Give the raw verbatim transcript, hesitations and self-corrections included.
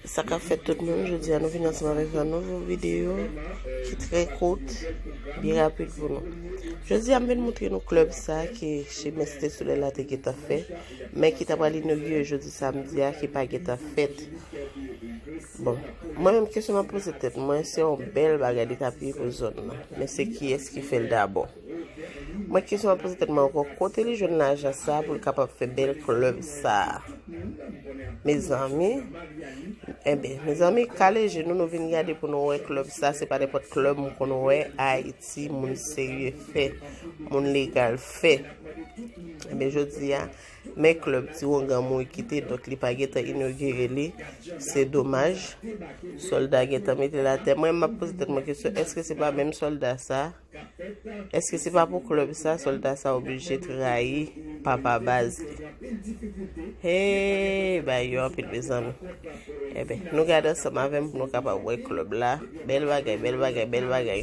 Sa k ap fèt tout moun, jodi a nou vin ansanm avèk yon nouvo videyo ki trè kout, byen rapid pou nou. Jodi a m vin moutre nou klèb sa ke Chimè Site Solèy la te gentan fè, men ki ta pral inogire jodi samdi a ki pa gentan fèt. Bon, mwen menm kesyon m ap poze tèt mwen, se yon bèl bagay li t ap ye pou zòn nan, men se kiyès ki fè l dabò? Mwen kesyon m ap poze tèt mwen ankò, kote li jwenn lajan sa pou l kapab fè bèl klèb sa? Mezanmi, enben, mezanmi, kale je nou, nou vin gade pou nou wè klèb sa, se pa nenpòt klèb m konn wè Ayiti, moun serye fè, moun legal fè. Enben, jodi a, men klèb Ti Wongan Mouri kite, donk li pa gentan inogire li, se domaj. Sòlda gentan mete l atè. Mwen, m ap poze tèt mwen kesyon, èske se pa menm sòlda sa? Èske se pa pou klèb sa, sòlda sa oblije trayi papa baz li? Hey, bay yo anpil, mezanmi. Enben, nou gade ansanm avè m pou nou kapab wè klèb la. Bèl bagay, bèl bagay, bèl bagay.